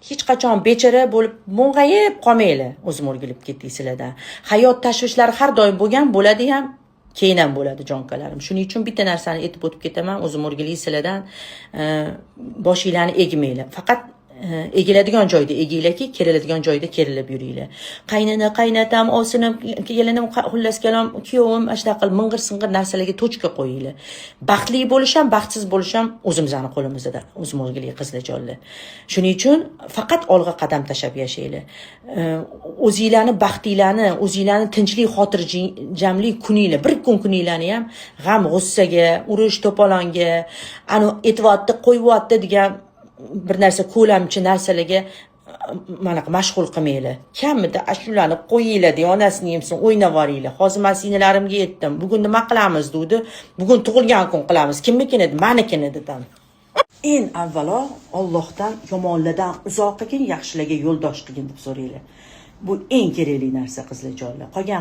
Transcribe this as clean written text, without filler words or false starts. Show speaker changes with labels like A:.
A: Hech qachon bechora bo'lib mung'ayib qolmanglar. O'zim o'rgilib ketdik sizlardan. Hayot tashvishlari har doim bo'lgan, bo'ladi ham, keyin ham bo'ladi, jonkalarim. Shuning uchun bitta narsani aytib o'tib ketaman, o'zim o'rgilay sizlardan. Boshinglarni egmanglar. Faqat egiladigan joyda eginglarki, keriladigan joyda kerilib yuringlar. Qaynana, qaynatam, ovsinim, kelinim, xullas kalom, kuyovim, mana shunaqa qilib ming'ir sing'ir narsalarga точка qo'yinglar. Baxtli bo'lish ham, baxtsiz bo'lish ham o'zimizni qo'limizda, o'zim o'rgilay qizlarjonlar. Shuning uchun faqat olg'a qadam tashlab yashanglar. O'zinglarni baxtinglarni, o'zinglarni tinchlik, xotirjamlik kuninglar, bir kun kuninglarni ham g'am g'ussaga, urush to'polonga, ani aytyapti, qo'yyapti degan bir narsa, ko'lamchi narsalarga mana mashg'ul qilmanglar. Kamida ashulani qo'yinglar de, onasini yemsin, o'ynab yuboringlar. Hozir man singillarimga aytdim, bugun nima qilamiz degdi. Bugun tug'ilgan kun qilamiz. Kimnikini? Manikini dedim. Eng avvalo Allohdan yomonlardan uzoq qilgin, yaxshilarga yo'ldosh qilgin deb so'ranglar. Bu eng kerakli narsa, qizlarjonlar. Qolgan